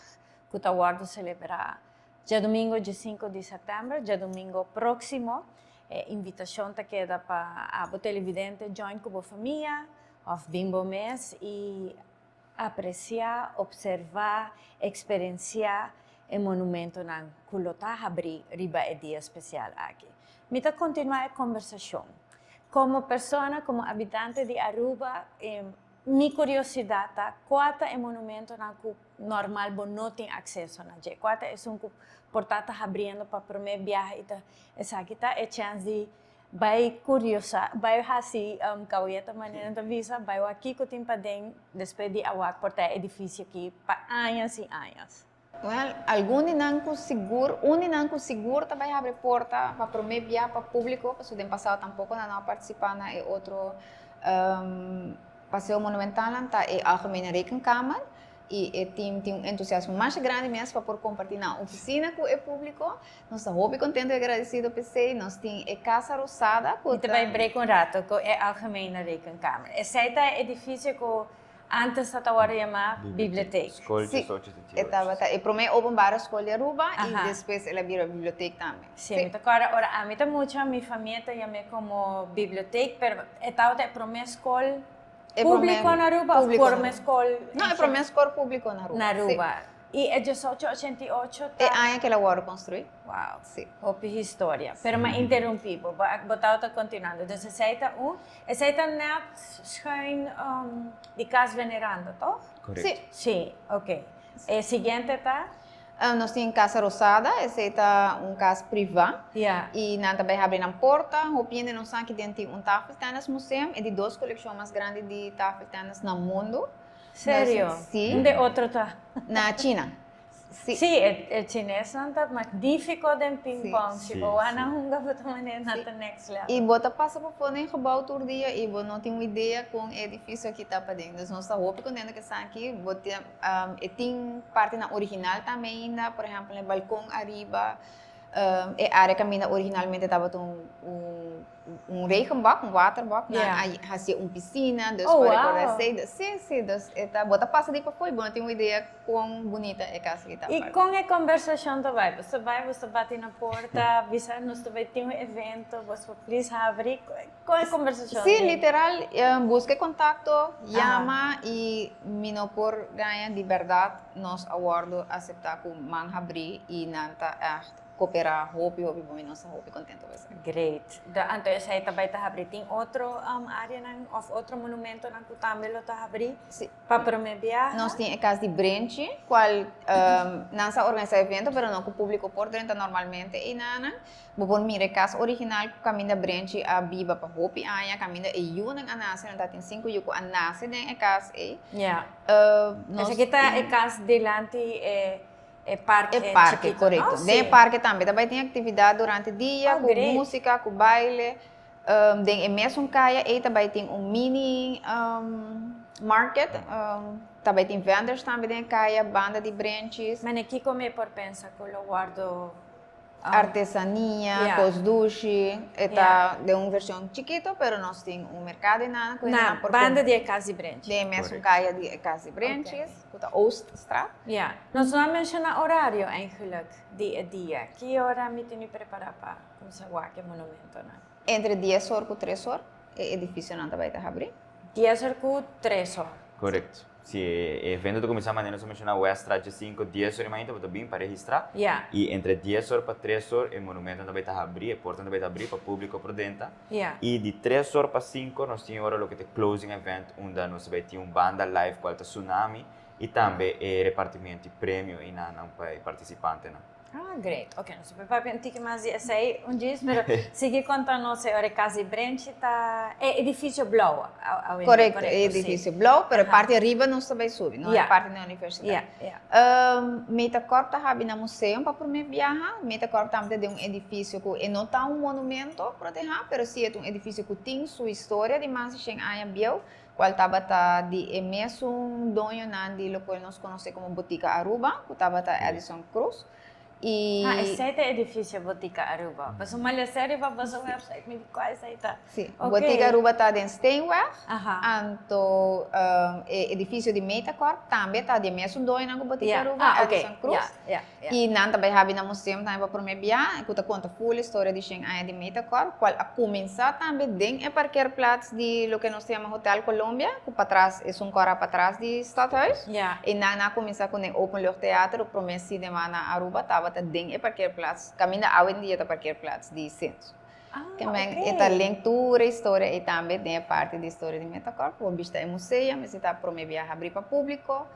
cu ta wordo celebra djadomingo 5 di september, djadomingo proximo. E invitacion ta keda pa abo televidente join cu bo famia of bin bo mes y aprecia, observa, experiencia e monumentonan cu lo ta habri riba e dia special aki. Mi ta continua e conversacion. Como persona, como habitante di Aruba, mi curiosidad ta cua ta e monumentonan cu normal bo no tin acceso na dje? Cua ta esun cu por ta ta habriendo pa prome biaha y ta esaki ta e chance di bay curiosa, bay haci caweta manera nan ta bisa, bay wak kico tin paden despues di a wak por ta e edificio aki pa añas y añas? Well, algun di nan cu sigur, un di nan cu sigur ta bay habri porta pa prome bia pa publico, pasobra den pasado tampoco nan no a participa na e otro paseo monumentalnan, ta e Algemene Rekenkamer y e team tin un entusiasmo masha grandi mes pa por comparti nan oficina cu e publico. Nos ta hopi contento y agradecido p'esey. Nos tin e Casa Rosada cu Mi ta bay break un rato cu e Algemene Rekenkamer. Esey ta e edificio cu antes ta wòrdu yamá bibliotek. Skol Sí, 1878. e tabata e promé openbare skol di Aruba i despues el a bira bibliotek tambe. Sí, mi ta kòrda ora ami ta mucha, mi famia ta yam'é komo bibliotek, pero e tabata e promé skol públiko na Aruba òf promé skol? No, e promé skol públiko na Aruba. Na Aruba. I e 1888 ta. E aña ku el a wòrdu konstruí. Wow. Sí. Hopi historia. Pero m'a interumpí bo. Bo bo tabata kontinuando. Dus esei ta un. Esei ta nèt schuin di Cas Veneranda, tòg? Korekto. Sí. Sí, oké. E siguiente ta? Nos tin Casa Rosada, esei ta un kas privá. Ja. I nan ta bai habri nan porta. Hopi hende no sa ki den tin un tafeltennismuseum, e di dos kolekshon mas grandi di tafeltennis na mundu. Serio? Sí. Unde otro ta? Na China. Sí. Sí, e chinesnan ta magnífico den ping-pong. Si bo wak nan hunga bo ta manera nan ta next level. I bo ta pasa pafó den gebouw tur dia i bo no tin un idea kon e edifisio aki ta paden. Dus nos ta hopi kontento ku esaki. Bo tin, e tin partinan original tambe ainda, por ehèmpel e balkon ariba, e área kaminda originalmente tabata un. Un regenbak, un waterbak, nan a hacié un piscina, dus pa recorda esey, dus si, si, dus e ta, bo ta pasa di pafó y bo no tin un idea con bunita e cas aki ta. Y con e conversacion ta bay? Bo ta bay, bo ta bati na porta, bisa nos ta bay tin un evento, bo por please habri, con e conversacion? Si, literal, busca e contacto, yama y mi no por gaña, di berdad nos a wordo acepta cu man habri y nan ta echt Cooperá hopi hopi bon y nos ta hopi contento cu esaki. Great. Anto esei ta bai ta habrí. Tin otro áreanan òf otro monumentonan ku tambe lo ta habrí pa promé biaha? Nos tin e kas di Brenchi, kual nan sa organisá evento pero no ku públiko por drenta normalmente einanan. Bo por mira e kas original ku kaminda Brenchi a biba pa hopi aña, kaminda e yunan a nase, nan tabatin sinku yu ku a nase den e kas ei. Ya. Esaki ta e kas dilanti e E parke E parke, chikito, korekto. no? Den e Sí. parke tambe ta bai tin aktividat durante dia, Oh, ku great. músika, ku baile. Den e mesun kaya ei ta bai tin un mini market. Ta bai tin vendors tambe den e kaya, banda di brenchis. Mane kiko mi por pensa ku lo wòrdu Artesania, kos dushi. E ta den un vershon chikito, pero nos tin un merkado einan ku Na hendenan por banda kumpra. di e kas di brenchi. Den e mesun kaya di e kas di brenchis, ku ta Ooststraat. Ya. Nos no a menshoná orario eigenlijk di e dia. Ki ora mi tin di prepará pa kumsa wak e monumentonan? Entre dies or ku tres or e edifisionan ta bai ta habrí. 10 or ku 3 or. Korekto. Si e evento ta kuminsá manera nos a menshoná Weststraat 5, 10 or di mainta bo ta bin pa registrá. Ya. I entre 10 or pa 3 or e monumentonan ta bai ta habrí, e portanan ta bai ta habrí pa públiko por drenta. Ya. I di 3 or pa 5 or nos tin e ora loke ta e closing event unda nos ta bai tin un banda live kual ta Tsunami i tambe e repartimiento di premio einan pa e partisipantenan. Ah, Ah, great. Ok, nos ta papia un tiki mas di esei un djis, pero sigui konta nos e ora e Cas di Brenchi ta e edifisio blou awendia, Korekto, e edifisio blou, pero e parti ariba nos ta bai subi, no e parti na universidat. Metacorp ta habi na museum pa prome biaha. Metacorp tambe ta den un edifisio ku e no ta un monumento protehá, pero si e ta un edifisio ku tin su historia di mas di shen aña bieu, kual tabata di e mesun doñonan di lokual nos konosé komo Botica Aruba, ku tabata Edison Cruz. I. Ah, esei ta e edifisio Botica Aruba. Pasobra mi a lesa riba boso website, mi di kua esei ta. Si, Botica Aruba ta den Steenweg, anto e edifisio di Metacorp tambe ta di e mesun doñonan ku Botica Aruba, Edison Cruz. I nan ta bai habi nan museum tambe pa prome bia, ku ta konta ful e storia di shen aña di Metacorp, kual a kuminsá tambe den e parkeerplaats di loke nos ta yama Hotel Colombia, ku patras, esun kòrá patras di Stadhuis. I nan a kuminsá ku e openluchttheater, e prome sinema na Aruba tabata den e parkeerplaats, kaminda awendia ta parkeerplaats di Censo. Ke men e ta link tur e historia ei tambe den e parti di historia di Metacorp. Bo bishita e museum, esei ta prome biaha habrí pa públiko.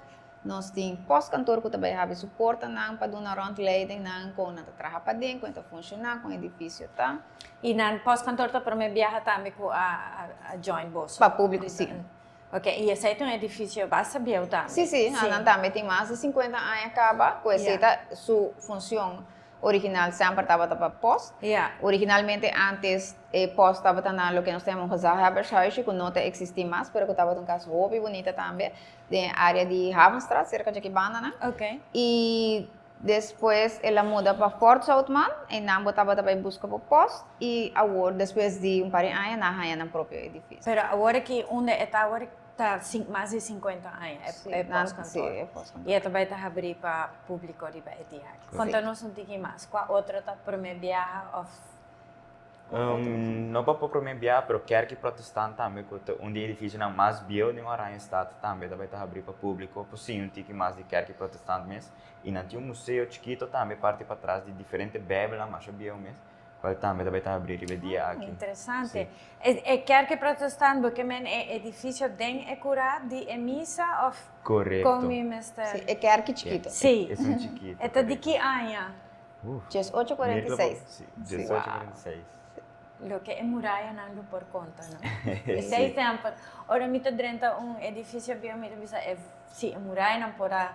Nos tin postkantoor ku ta bai habri su portanan pa duna rondleidingnan kon nan ta traha paden, kon e ta funshoná, kon e edifisio ta. I nan postkantoor ta prome biaha tambe ku a join boso? Pa públiko, si. Ok, i esei ta un edifisio basta bieu tambe? Si, si, nan tambe tin mas di sinkuenta aña kaba ku esei ta su funshon original semper tabata pa post. Originalmente antes e post tabata na loke nos ta yama un gezaghebbershuisje ku no ta eksistí mas pero ku tabata un kas hopi bunita tambe. Den e área di Havenstraat, serka djaki bandanan. I despues el a muda pa Fort Zoutman, einan bo tabata bai buska bo post i awor despues di un par di aña nan a haña nan propio edifisio. Pero awor aki unda e ta awor ta mas di sinkuenta aña e postkantoor. Si, e postkantoor. I e ta bai ta habrí pa públiko riba e dia aki. Konta nos un tiki mas, kua otro ta promé biaha òf? No pa por promé bia, pero Kerki Protestant tambe ku ta un di e edifisionan mas bieu den Oranjestad tambe ta bai ta habrí pa públiko. Por siña un tiki mas di Kerki Protestant mes. I nan tin un museo chikito tambe parti patras di diferente Bijbelnan masha bieu mes, kual tambe ta bai ta habrí riba e dia aki. Interesante. E Kerki Protestant bo ke men e edifisio den e kurá di e misa òf kon mi mester? Si, e kerki chikito. Si. Esun chikito. E ta di ki aña? 1846. Sí, 1846. Loke e murayanan lo por konta, no? Esei semper, ora mi ta drenta un edifisio bieu, mi ta bisa e, si e murayanan por a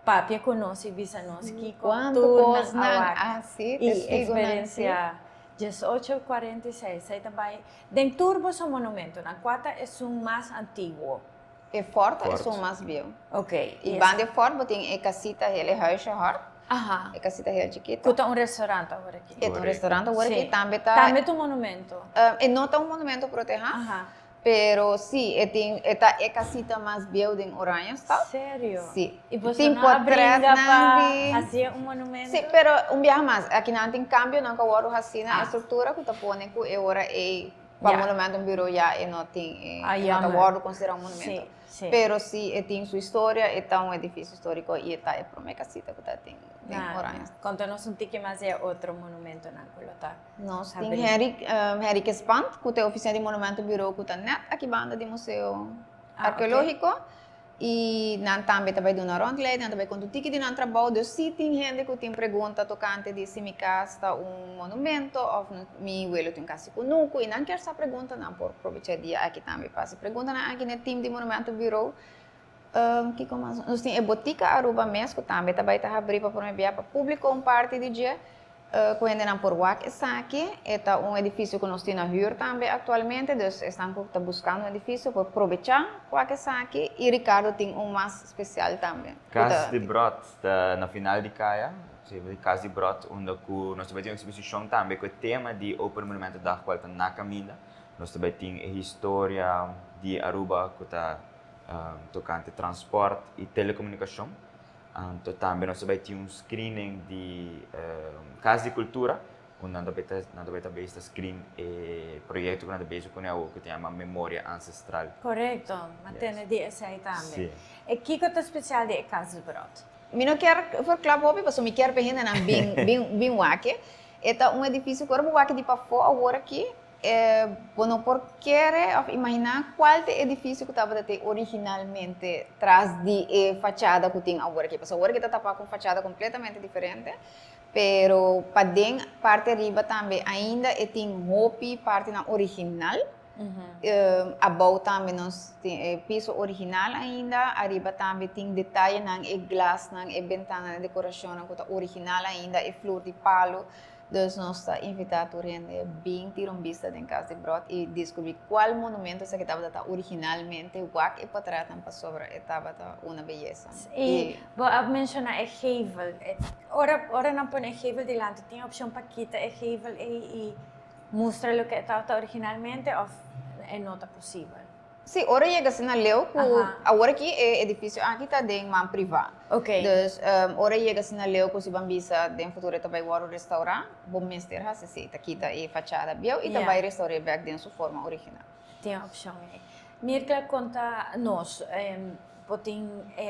papia ku nos i bisa nos kiko tur nan a wak i eksperensiá. 1846, esei ta bai den tur boso monumentonan, kua ta esun mas antiguo? E fort ta esun mas bieu. Ok. I banda e fort bo tin e casita hel, e huisje hort. Aha. E casita hel chikito. Ku ta un restaurant awor aki. E ta un restaurant awor aki. Tambe ta. Tambe ta un monumento. E no ta un monumento protehá. Aha. Pero si, e tin, e ta e casita mas bieu den Oranjestad. Serio? Si. I boso no a bringa pa hasié un monumento? Si, pero un biaha mas, akinan tin kambionan ku a wòrdu hasí na e struktura ku ta pone ku e ora ei Pa monumento un buro ya e no tin e no ta wòrdu konsiderá un monumento. Pero si e tin su historia, e ta un edifisio históriko i e ta e promé kasita ku ta tin den Oranjestad. Konta nos un tiki mas di e otro monumentonan ku lo ta Nos tin Henriquezpand ku ta e ofisina di monumento buro ku ta nèt aki banda di Museo Arkeológiko. I nan tambe ta bai duna rondleiding, nan ta bai konta un tiki di nan trabou. Dus si tin hende ku tin pregunta tokante di si mi kas ta un monumento òf mi welo tin un kas di kunuku i nan kier sa pregunta, nan por probechá e dia aki tambe pa hasi preguntanan aki na e tim di Monumento Bureau. Kiko mas? Nos tin e Botica Aruba mes ku tambe ta bai ta habrí pa prome bia pa públiko un parti di dje. Ku hendenan por wak esaki. E ta un edifisio ku nos tin na hür tambe aktualmente, dus esnan ku ta buskando un edifisio por probechá wak esaki. I Ricardo tin un mas spesial tambe. Kas di Bròt ta na final di kaya, Kas di Bròt unda ku nos ta bai tin un eksposishon tambe ku e tema di Open Monumentendag kual ta na kaminda. Nos ta bai tin e historia di Aruba ku ta tokante transpòrt i telekomunikashon. Anto tambe nos ta bai tin un screening di Cas di Cultura, unda nan ta bai ta nan ta bai ta bezig ta screen e proyecto cu nan ta bezig cune awor cu ta yama Memoria Ancestral. Correcto, m'a tende di esei tambe. Si. E kico ta special di e Cas di Brot? Mi no kier verklap hopi pasobra mi kier pa e hendenan bin bin bin wak. E ta un edificio cu ora bo wak di pafó awor aki Bo no por kere òf imaginá kual ta e edifisio ku tabata te originalmente tras di e fachada ku tin awor aki. Pasobra awor aki ta tapá ku un fachada kompletamente diferente. Pero paden parti ariba tambe ainda e tin hopi partinan original. Abou tambe nos tin e piso original ainda, ariba tambe tin detayenan, e glasnan, e bentananan, e decoracionnan cu ta original ainda, e flur di palo. Dus nos ta invita tur hende bin tira un bista den Cas di Brot y descubri cual monumento esaki tabata ta originalmente, wak e potretnan pasobra e tabata una beyesa. Y bo a menciona e gevel. Ora ora nan pone e gevel dilanti tin opcion pa kita e gevel ey y mustra loke e tabata originalmente of e no ta posibel? Sí, ora yega asina leu ku awor aki e edifisio aki ta den man privá. Dus ora yega asina leu ku si ban bisa den futuro e ta bai wòrdu restaurá, bo mester hasi esei, ta kita e fachada bieu i ta bai restaur'é bèk den su forma original. Tin opshon ei. Mirka konta nos, bo tin,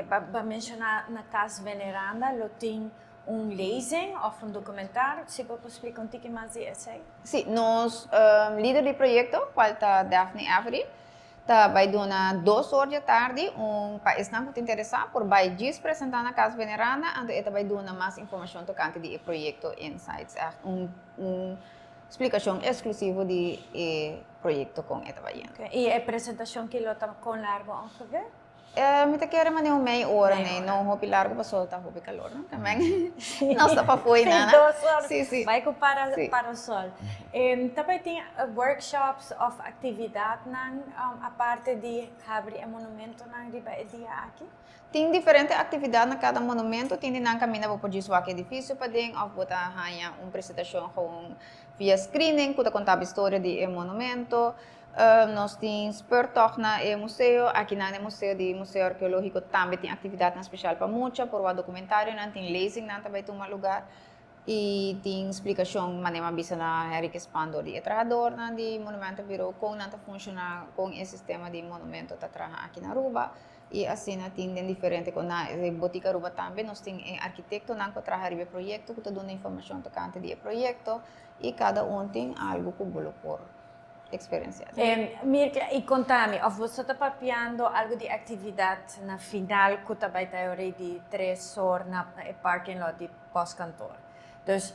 bo a menshoná na Kas Veneranda lo tin un lezing of un documentario, si bo por splica un tiki mas di esey? Si, nos lider di proyecto, cual ta Daphne Avery, ta bay duna dos or djatardi un pa esnan cu ta interesa por bay djis presenta na Cas Veneranda, anto e ta bay duna mas informacion tocante di e proyecto Insights, echt un un splicacion exclusivo di e proyecto con e ta bay yendo. Y e presentacion ki lo ta con largo ongeveer? Mi ta kere mane un mei ora nei, no hopi largo pasobra ta hopi kalor no tamben nos ta pafó ei nana. Sí, dos ora. Sí, sí. Bai ku parasol. Ta bai tin workshops of aktividatnan aparte di habri e monumentonan riba e dia aki? Tin diferente aktividat na kada monumento, tin di nan kaminda bo por djis wak e edifisio paden of bo ta haña un presentashon gewoon via screening ku ta konta bo historia di e monumento. Nos tin speurtocht na e museo. Akinan na e museo di Museo Arkeológiko tambe tin aktividatnan spesial pa mucha. Por wak dokumentarionan, tin lezingnan ta bai tuma lugar i tin splikashon manera mi a bisa na Henrique Spaan dor di e trahadornan di Monumentenbureau kon nan ta funshoná, kon e sistema di monumento ta traha aki na Aruba i asina tin den diferente kon na e Botica Aruba tambe nos tin e arkitektonan ku a traha riba e proyekto ku ta duna informashon tokante di e proyekto i kada un tin algu ku bo lo por experiencia. Mirka, i konta mi, of boso ta papiando algu di aktividat na final ku ta bai ta e ora di tres or na e parking lot di postkantoor. Dus,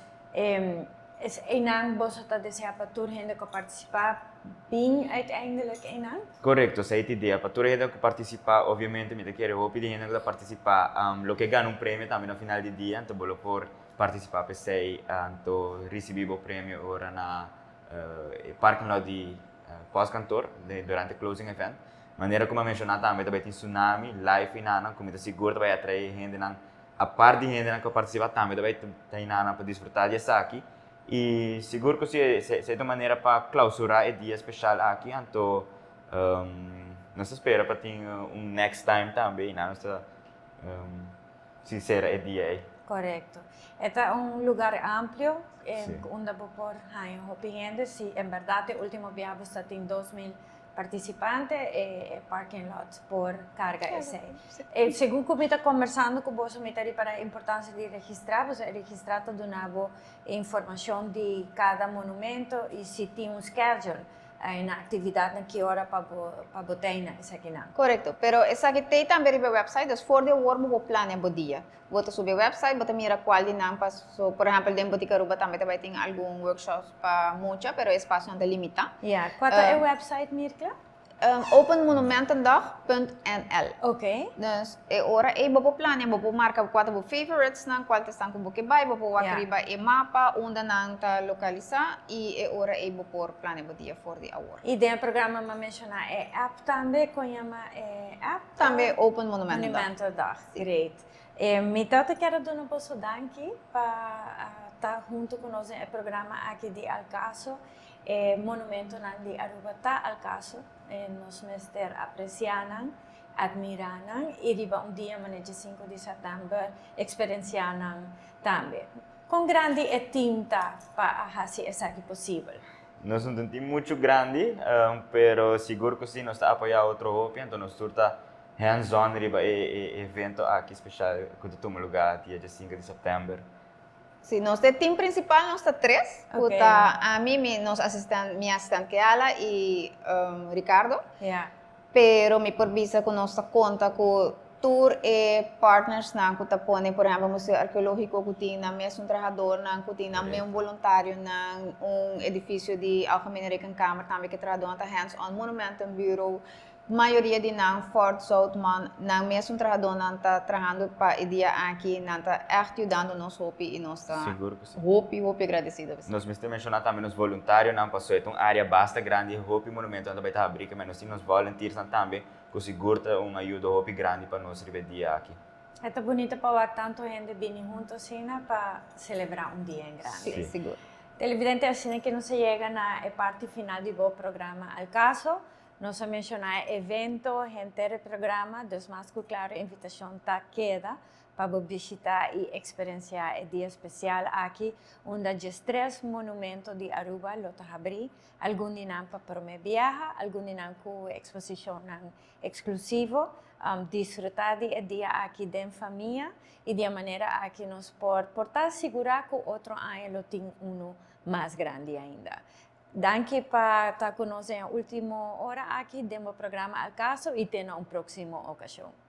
einan boso ta desea pa tur hende ku a partisipá bin uiteindelijk einan? Korekto, esei ta idea, pa tur hende ku partisipá. Obviamente mi ta kere hopi di hende ku ta partisipá lo ke gana un premio tambe na final di dia, anto bo lo por partisipá p'esei, anto risibí bo premio ora na e parking lot di postkantoor durante closing event. Manera ku mi a menshoná tambe ta bai tin tsunami live einanan ku mi ta sigur ta bai atraé hendenan apart di hendenan ku a partisipá tambe ta bai ta einanan pa disfrutá di esaki i sigur ku si esei ta un manera pa klausurá e dia speshal aki anto nos ta spera pa tin un next time tambe einan nos ta sinsera e dia ei. Korekto. E ta un lugar amplio unda bo por haña hopi hende. Si en bèrdat e último biaha bo sa tin 2000 partisipante, e parking lot por karga esei. Segun ku mi ta kombersando ku boso mi ta ripará e importansia di registrá, pasobra e registrá ta duna bo e informashon di kada monumento i si tin un schedule. Na actividadnan ki ora pa bo pa bo ta na esakinan. Correcto, pero esaki t'ey tambe riba e website, dus for di awor bo por planea bo dia. Bo ta subi e website, bo ta mira cual di nan paso, por ehempel den Botica Aruba tambe ta bay tin algun workshops pa mucha, pero e espacionan ta limita. Ya, cua ta e website, Mirkla? Openmonumentendag.nl. Ok. Dus e ora ei bo por plania, bo por marka kua ta bo favoritesnan, kual ta esnan ku bo ke bai, bo por wak riba e mapa unda nan ta lokalisá i e ora ei bo por plania bo dia for di awor. I den e programa mi a menshoná e app tambe, kon yama e app? Tambe Open Monumentendag. Monumentendag, great. Mi ta kier a duna boso danki pa ta huntu ku nos den e programa aki di Al Caso. E monumentonan di Aruba ta al caso, nos mester aprecia nan, admira nan y riba un dia manera dje sinku di september experiencia nan tambe. Con grandi e team ta pa a haci esaki posibel? Nos no ta un team mucho grandi, pero sigur cu si nos ta apoya otro hopi, anto nos tur ta hands on riba e evento aki special cu ta tuma lugar dia dje sinku di september. Si, nos ta e team principal nos ta tres, cu ta ami, mi nos asistent, mi asistent Keala y Ricardo. Pero mi por bisa cu nos ta conta cu Tur e partnersnan ku ta pone, por ehèmpel Museo Arkeológiko ku tin nan mes un trahadornan, ku tin nan mes un boluntarionan, un edifisio di Algemene Rekenkamer tambe ku e trahadornan ta hands on, Monumentenbureau, mayoria di nan, Fort Zoutman, nan mes un trahadornan ta trahando pa e dia aki, nan ta ègt yudando nos hopi i nos ta Sigur ku si. hopi hopi agradesido. Nos mester menshoná tambe nos voluntarionan pasobra e ta un área basta grandi, hopi monumentonan ta bai ta habrí, kemey nos tin nos volunteersnan tambe Cu sigur ta un ayudo hopi grandi pa nos riba e dia aki. E ta bunita pa wak tanto hende bini hunto asina pa celebra un dia en grandi. Si, sigur. Televidente, asina ke nos a yega na e parti final di bo programa Al Caso. Nos a menciona e evento, henter e programa, dus mas cu claro e invitacion ta keda pa bo bishita y experiencia e dia special aki unda 13 monumento di Aruba lo ta habri. Algun di nan pa prome biaha, algun di nan ku eksposishonnan eksklusivo. Disfrutá di e dia aki den famia i di e manera aki nos por por ta sigurá ku otro aña lo tin unu mas grandi ainda. Danki pa ta ku nos den e último ora aki den bo programa Al Caso i te na un próksimo okashon.